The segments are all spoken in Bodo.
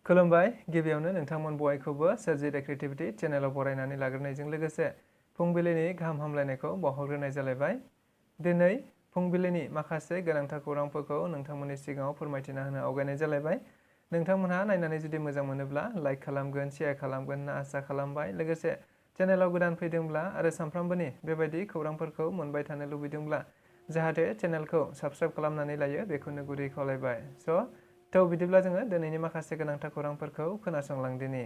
खुलुमबाय गिबियावनो नोंथांमोन बयखौबो सोरजित क्रिएटिभिटी चेनेलाव बरायनानै लाग्रोनायजों लोगोसे फुंबिलिनि गाहाम हामलायनायखौ बावहरग्रोनाय जालायबाय। दिनै फुंबिलिनि माखासे गोनांथार खौरांफोरखौ नोंथांमोननि सिगाङाव फोरमायथिना होनो आवगायनाय जालायबाय। नोंथांमोनहा नायनानै जुदि मोजां मोनोब्ला लाइक खालामगोन, शेयार खालामगोन होनना आसा खालामबाय। लोगोसे चेनेलाव गोदान फैदोंब्ला आरो सानफ्रामबोनि बेबायदि खौरांफोरखौ मोनबाय थानो लुबैदोंब्ला जाहाथे चेनेलखौ साबस्क्राइब खालामनानै लायो बेखौनो गुरै खावलायबाय। थ' बिदिब्ला जोङो दिनैनि माखासे गोनांथार खौरांफोरखौ खोनासंलांदिनि।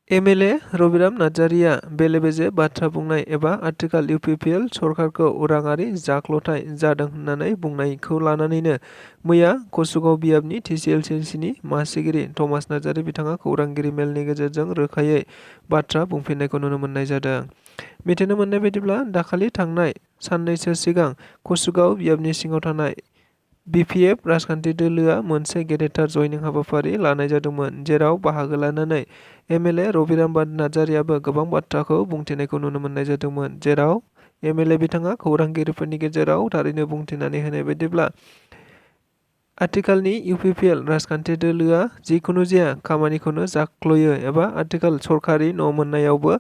एमएलए रबिराम नार्जारिया बेले-बेजे बाथ्रा बुंनाय एबा आथिखाल इउपिपिएल सरकारखौ राङारि जाख्ल'थाय जादों होननानै बुंनायखौ लानानैनो मैया कसुगाव बियाबनि टिसिएलसिनि मासिगिरि थमास नार्जारि बिथाङा खौरांगिरि मेलनि गेजेरजों रोखायै बाथ्रा बुंफिननायखौ नुनो मोननाय जादों। मिथिनो मोननाय बायदिब्ला दाखालि थांनाय साननैसो सिगां कसुगाव बियाबनि सिङाव थानाय बिपिएफ राजखान्थि दोलोआ मोनसे गेदेरथार जयनिं हाबाफारि लानाय जादोंमोन, जेराव बाहागो लानानै एमएलए रबिराम नार्जारियाबो गोबां बाथ्राखौ बुंथिनायखौ नुनो मोननाय जादोंमोन। जेराव एमएलए बिथाङा खौरांगिरिफोरनि गेजेराव थारैनो बुंथिनानै होनाय बायदिब्ला आथिखालनि इउपिपिएल राजखान्थि दोलोआ जिखुनु जाया खामानिखौनो जाख्ल'यो एबा आथिखाल सरकारि न' मोननायावबो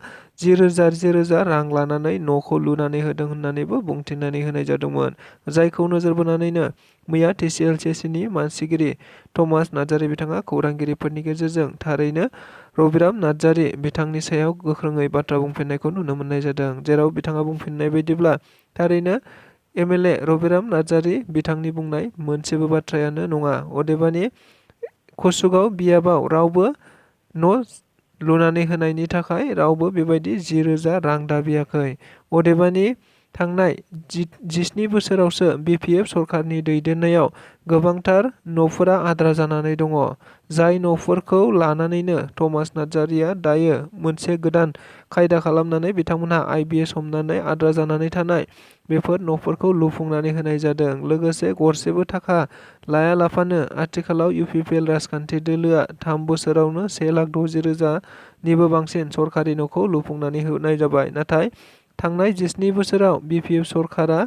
10,000 रां लानानै न'खौ लुनानै होदों होननानैबो बुंथिनानै होनाय जादोंमोन। जायखौ नोजोर बोनानैनो मैया टिसिएलसिनि मासिगिरि थमास नार्जारि बिथाङा खौरांगिरिफोरनि गेजेरजों थारैनो रबिराम नार्जारि बिथांनि सायाव गोख्रोङै बाथ्रा बुंफिननायखौ नुनो मोननाय जादों। जेराव बिथाङा बुंफिननाय बायदिब्ला थारैनो एमएलए रबिराम नार्जारि बिथांनि बुंनाय मोनसेबो बाथ्रायानो नङा। अदेबानि कसुगाव बियाबाव रावबो न' लुनानै होनायनि थाखाय रावबो बेबायदि 10,000 रां दाबियाखै। अदेबानि थांनाय 17 बोसोरावसो बिपिएफ सरकारनि दैदेननायाव गोबांथार न'फोरा आद्रा जानानै दङ। जाय न'फोरखौ लानानैनो थमास नार्जारिया दायो मोनसे गोदान खायदा खालामनानै बिथांमोनहा आइबिएस हमनानै आद्रा जानानै थानाय बेफोर न'फोरखौ लुफुंनानै होनाय जादों। लोगोसे गरसेबो थाखा लायालाफानो आथिखालाव इउपिपिएल राजखान्थि दोलोआ 3 बोसोरावनो 1,60,000निबो बांसिन सरकारि न'खौ लुफुंनानै होनाय जाबाय। नाथाय थांनाय 17 बोसोराव बिपिएफ सरकारा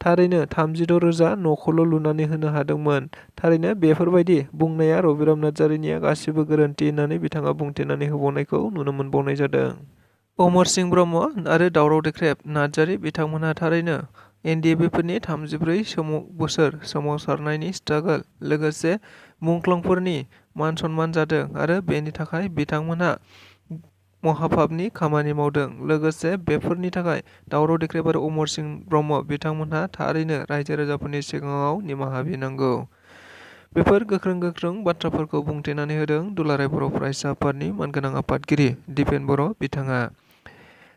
थारैनो 36,000 न'खौल' लुनानै होनो हादोंमोन। थारैनो बेफोरबायदि बुंनाया रबिराम नार्जारिनिया गासिबो गोरोन्थि होननानै बिथाङा बुंथिनानै होबावनायखौ नुनो मोनबावनाय जादों। अमर सिंह ब्रह्म आरो दावराव देख्रेब नार्जारि बिथांमोनहा थारैनो एनडिएफबिफोरनि 34 बोसोर सोमावसारनायनि स्ट्रागल लोगोसे मुंख्लंफोरनि मान सन्मान जादों आरो बेनि थाखाय बिथांमोनहा महाभाबनि खामानि मावदों। लोगोसे बेफोरनि थाखाय दावराव देख्रेब आरो अमर सिंह ब्रह्म बिथांमोनहा थारैनो रायजो राजाफोरनि सिगाङाव निमाहा बिनांगौ। बेफोर गोख्रों बाथ्राफोरखौ बुंथिनानै होदों दुलाराय बर' फरायसा आफादनि मानगोनां आफादगिरि दिपेन बर' बिथाङा।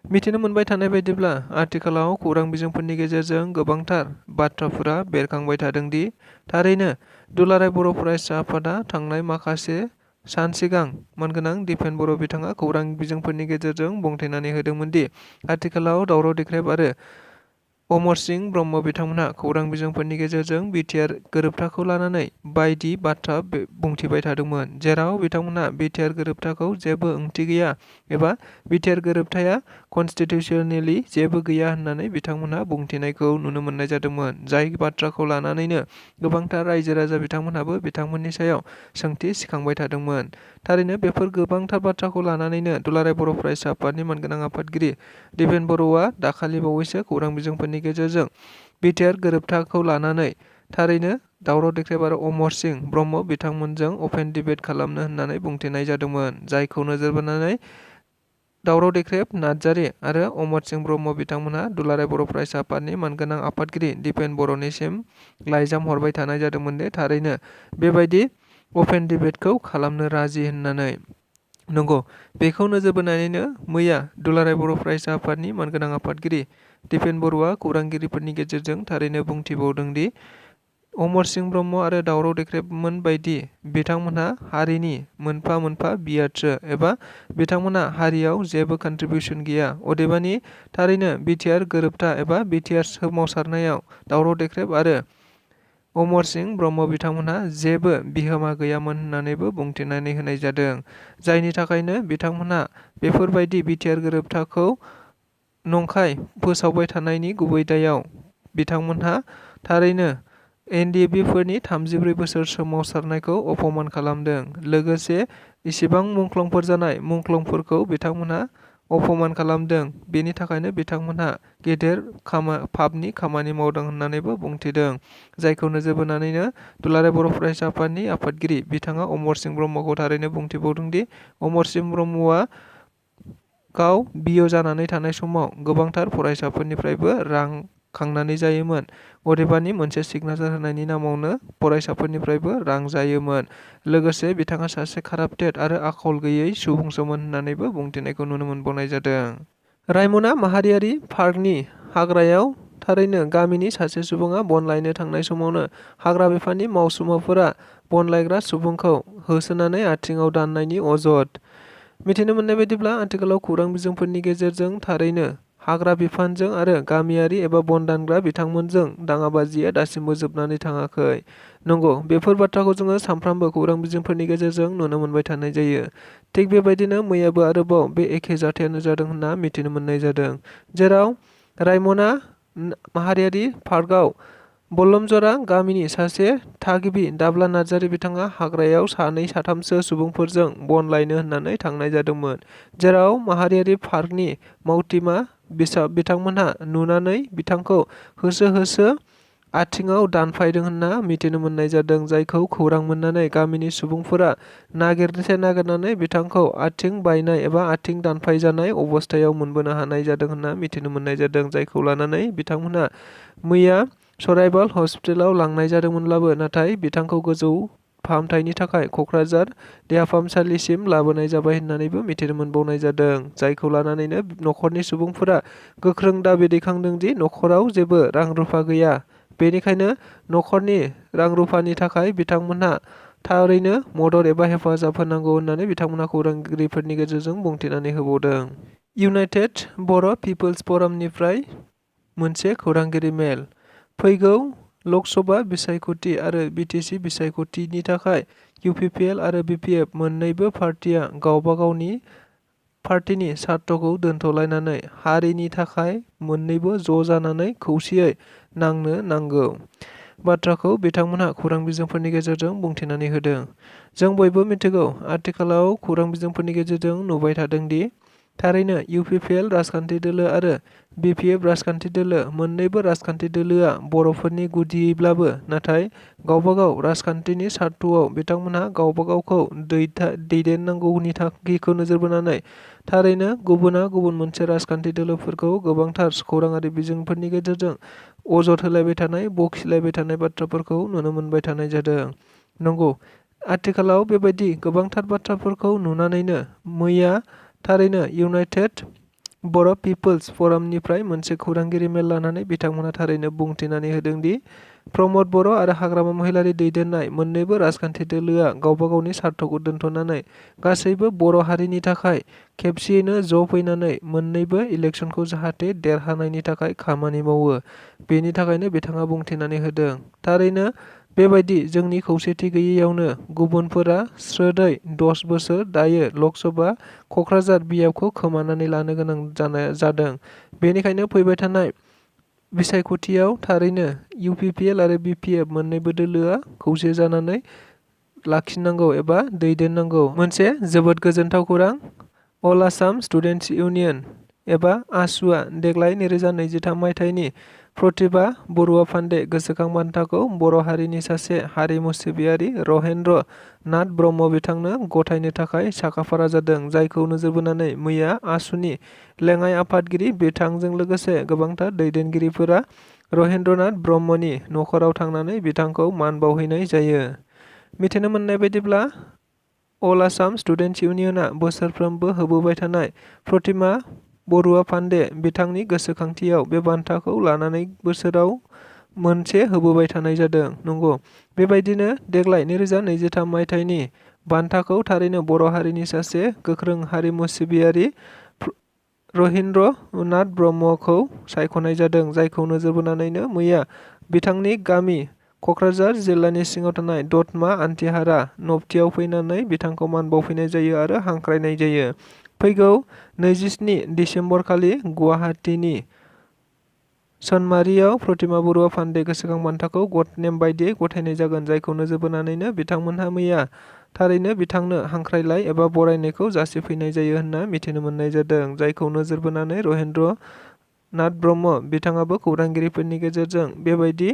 मिथिनो मोनबाय थानाय बायदिब्ला आथिखालाव खौरां बिजोंफोरनि गेजेरजों गोबांथार बाथ्राफोरा बेरखांबाय थादों दि थारैनो दुलाराय बर' फरायसा आफादा थांनाय माखासे सान सिगां मानगोनां दिपेन बर' बिथाङा खौरां बिजोंफोरनि गेजेरजों बुंथिनानै होदोंमोन दि आथिखालाव दावराव देख्रेब आरो अमर सिंह ब्रह्म बिथांमोनहा खौरां बिजोंफोरनि गेजेरजों बिटिआर गोरोबथाखौ लानानै बायदि बाथ्रा बुंथिबाय थादोंमोन। जेराव बिथांमोनहा बिटिआर गोरोबथाखौ जेबो ओंथि गैया एबा बिटिआर गोरोबथाया कनस्टिटिउसनेलि जेबो गैया होननानै बिथांमोनहा बुंथिनायखौ नुनो मोननाय जादोंमोन। जाय बाथ्राखौ लानानैनो गोबांथार रायजो राजा बिथांमोनहाबो बिथांमोननि सायाव सोंथि सिखांबाय थादोंमोन। थारैनो बेफोर गोबांथार बाथ्राखौ लानानैनो दुलाराय बर' फरायसा आफादनि मानगोनां आफादगिरि दिपेन बर'आ दाखालि बावैसो खौरां बिजोंफोरनि गेजेरजों बिटिआर गोरोबथाखौ लानानै थारैनो दावराव देख्रेब आरो अमर सिंह ब्रह्म बिथांमोनजों अपेन डिबेट खालामनो होननानै बुंथिनाय जादोंमोन। जायखौ नोजोर बोनानै दावराव देख्रेब नार्जारि आरो अमर सिंह ब्रह्म बिथांमोनहा दुलाराय बर' फरायसा आफादनि मानगोनां आफादगिरि दिपेन बर'निसिम लाइजाम हरबाय थानाय जादोंमोन दि थारैनो बेबायदि अपेन डिबेटखौ खालामनो राजि होननानै। नंगौ, बेखौ नोजोर बोनानैनो मैया दुलाराय बर' फरायसा आफादनि मानगोनां आफादगिरि दिपेन बर'आ खौरांगिरिफोरनि गेजेरजों थारैनो बुंथिबावदों दि अमर सिंह ब्रह्म आरो दावराव देख्रेबमोन बायदि बिथांमोनहा हारिनि मोनफा बियादसो एबा बिथांमोनहा हारियाव जेबो कन्ट्रिबिउसन गैया। अदेबानि थारैनो बिटिआर गोरोबथा एबा बिटिआर सोमावसारनायाव दावराव देख्रेब आरो अमर सिंह ब्रह्म बिथांमोनहा जेबो बिहोमा गैयामोन होननानैबो बुंथिनानै होनाय जादों। जायनि थाखायनो बिथांमोनहा बेफोरबायदि बिटिआर गोरोबथाखौ नंखाय फोसावबाय थानायनि गुबै दायाव बिथांमोनहा थारैनो एनडिएफबिफोरनि 34 बोसोर सोमावसारनायखौ अपमान खालामदों। लोगोसे इसेबां मुंख्लंफोर जानाय मुंख्लंफोरखौ बिथांमोनहा अपमान खालामदों। बेनि थाखायनो बिथांमोनहा गेदेर पापनि खामानि मावदों होननानैबो बुंथिदों। जायखौ नोजोर बोनानैनो दुलाराय बर' फरायसा आफादनि आफादगिरि बिथाङा अमरसिं ब्रह्मखौ थारैनो बुंथिबावदोंदि अमरसिं ब्रह्मआ गाव बिअ जानानै थानाय समाव गोबांथार फरायसाफोरनिफ्रायबो रां खांनानै जायोमोन। अदेबानि मोनसे सिगनेसार होनायनि नामावनो फरायसाफोरनिफ्रायबो रां जायोमोन। लोगोसे बिथाङा सासे काराप्टेड आरो आखल गैयै सुबुंसोमोन होननानैबो बुंथिनायखौ नुनो मोनबावनाय जादों। रायमना माहारियारि पार्कनि हाग्रायाव थारैनो गामिनि सासे सुबुङा बन लायनो थांनाय समावनो हाग्रा बिफाननि मावसुमाफोरा बन लायग्रा सुबुंखौ होसोनानै आथिङाव दाननायनि अजद। मिथिनो मोननाय बायदिब्ला आथिखालाव खौरां बिजोंफोरनि गेजेरजों थारैनो हाग्रा बिफानजों आरो गामियारि एबा बन दानग्रा बिथांमोनजों दाङाबाजिया दासिमबो जोबनानै थाङाखै। नंगौ, बेफोर बाथ्राखौ जोङो सानफ्रामबो खौरां बिजोंफोरनि गेजेरजों नुनो मोनबाय थानाय जायो। थिग बेबायदिनो मैयाबो आरोबाव बे एखे जाथायानो जादों होनना मिथिनो मोननाय जादों। जेराव रायमना माहारियारि पार्कआव बल्लमजरा गामिनि सासे थागिबि दाब्ला नार्जारि बिथाङा हाग्रायाव सानै साथामसो सुबुंफोरजों बन लायनो होननानै थांनाय जादोंमोन। जेराव माहारियारि पार्कनि मावथिमा बिथांमोनहा नुनानै बिथांखौ होसो होसो आथिङाव दानफायदों होनना मिथिनो मोननाय जादों। जायखौ खौरां मोननानै गामिनि सुबुंफोरा नागिरनानै बिथांखौ आथिं बायनाय एबा आथिं दानफायजानाय अबस्थायाव मोनबोनो हानाय जादों होनना मिथिनो मोननाय जादों। जायखौ लानानै बिथांमोनहा मैया सराइबाल हस्पिटालाव लांनाय जादोंमोनब्लाबो नाथाय बिथांखौ गोजौ फाहामथायनि थाखाय क'क्राझार देहा फाहामसालिसिम लाबोनाय जाबाय होननानैबो मिथिनो मोनबावनाय जादों। जायखौ लानानैनो न'खरनि सुबुंफोरा गोख्रों दाबि दैखांदों दि न'खराव जेबो रां रुफा गैया। बेनिखायनो न'खरनि रां रुफानि थाखाय बिथांमोनहा थारैनो मदद एबा हेफाजाब होनांगौ होननानै बिथांमोनहा खौरांगिरिफोरनि गेजेरजों बुंथिनानै होबावदों। इउनाइटेड बर' पिपल्स फरामनिफ्राय मोनसे खौरांगिरि मेल। फैगौ लकसभा बिसायख'थि आरो बिटिसि बिसायख'थिनि थाखाय इउपिपिएल आरो बिपिएफ मोन्नैबो पार्टिया गावबा गावनि पार्टिनि स्वार्थखौ दोनथ'लायनानै हारिनि थाखाय मोन्नैबो ज' जानानै खौसेयै नांनो नांगौ बाथ्राखौ बिथांमोनहा खौरां बिजोंफोरनि गेजेरजों बुंथिनानै होदों। जों बयबो मिथिगौ आथिखालाव खौरां बिजोंफोरनि गेजेरजों नुबाय थादों दि थारैनो इउपिपिएल राजखान्थि दोलो आरो बिपिएफ राजखान्थि दोलो मोन्नैबो राजखान्थि दोलोआ बर'फोरनि गुदियैब्लाबो नाथाय गावबागाव राजखान्थिनि स्वार्थआव बिथांमोनहा गावबा गावखौ दैदेननांगौनि थांखिखौ नोजोर बोनानै थारैनो गुबुना गुबुन मोनसे राजखान्थि दोलोफोरखौ गोबांथार खौराङारि बिजोंफोरनि गेजेरजों अजद होलायबाय थानाय बखिलायबाय थानाय बाथ्राफोरखौ नुनो मोनबाय थानाय जादों। नंगौ, आथिखालाव बेबायदि गोबांथार बाथ्राफोरखौ नुनानैनो मैया थारैनो इउनाइटेड बर' पिपल्स फरामनिफ्राय मोनसे खौरांगिरि मेल लानानै बिथांमोनहा थारैनो बुंथिनानै होदों दि प्रमद बर' आरो हाग्रामा महिलारि दैदेननाय मोन्नैबो राजखान्थि दोलोआ गावबा गावनि स्वार्थखौ दोनथ'नानै गासैबो बर' हारिनि थाखाय खेबसेयैनो ज' फैनानै मोन्नैबो इलेक्सनखौ जाहाथे देरहानायनि थाखाय खामानि मावो। बेनि थाखायनो बिथाङा बुंथिनानै होदों। थारैनो बेबायदि जोंनि खौसेथि गैयैयावनो गुबुनफोरा स्रोदै 10 बोसोर दायो लकसभा क'क्राझार बियाबखौ खोमानानै लानो गोनां जादों। बेनिखायनो फैबाय थानाय बिसायख'थियाव थारैनो इउपिपिएल आरो बिपिएफ मोन्नैबो दोलोआ खौसे जानानै लाखिनांगौ एबा दैदेननांगौ। मोनसे जोबोद गोजोनथाव खौरां। अल आसाम स्टुडेन्टस इउनियन एबा आसुआ देग्लाय 2023 मायथाइनि प्रतिभा बरुवा फान्डे गोसोखां बान्थाखौ बर' हारिनि सासे हारिमु सिबियारि रहेन्द्र नाथ ब्रह्म बिथांनो गथायनो थाखाय साखाफारा जादों। जायखौ नोजोर बोनानै मैया आसुनि लेङाइ आफादगिरि बिथांजों लोगोसे गोबांथार दैदेनगिरिफोरा रहेन्द्र नाथ ब्रह्मनि नखराव थांनानै बिथांखौ मान बावहैनाय जायो। मिथिनो मोननाय बायदिब्ला अल आसाम स्टुडेन्टस इउनियनआ बोसोरफ्रोमबो होबोबाय थानाय प्रतिभा बरुवा फान्डे बिथांनि गोसोखांथियाव बे बान्थाखौ लानानै बोसोराव मोनसे होबोबाय थानाय जादों। नंगौ, बेबायदिनो देग्लाय 2023 मायथाइनि बान्थाखौ थारैनो बर' हारिनि सासे गोख्रों हारिमु सिबियारि रहेन्द्र नाथ ब्रह्मखौ सायख'नाय जादों। जायखौ नोजोर बोनानैनो मैया बिथांनि गामि क'क्राझार जिल्लानि सिङाव थानाय दतमा आन्थिहारा नबथियाव फैनानै बिथांखौ मान बावफैनाय जायो आरो हांख्रायनाय जायो। फैगौ 27 दिसेम्बर खालि गुवाहाटीनि सनमारियाव प्रतिमा बरुवा फान्डे गोसोखां बान्थाखौ नेम बायदियै गथायनाय जागोन, जायखौ नोजोर बोनानैनो बिथांमोनहा मैया थारैनो बिथांनो हांख्रायलाइ एबा बरायनायखौ जासिफैनाय जायो होनना मिथिनो मोननाय जादों, जायखौ नोजोर बोनानै रहेन्द्र नाथ ब्रह्म बिथाङाबो खौरांगिरिफोरनि गेजेरजों बेबायदि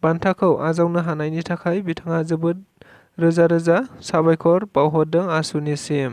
बान्थाखौ आजावनो हानायनि थाखाय बिथाङा जोबोद रोजा रोजा साबायखर बावहरदों आसुनिसिम।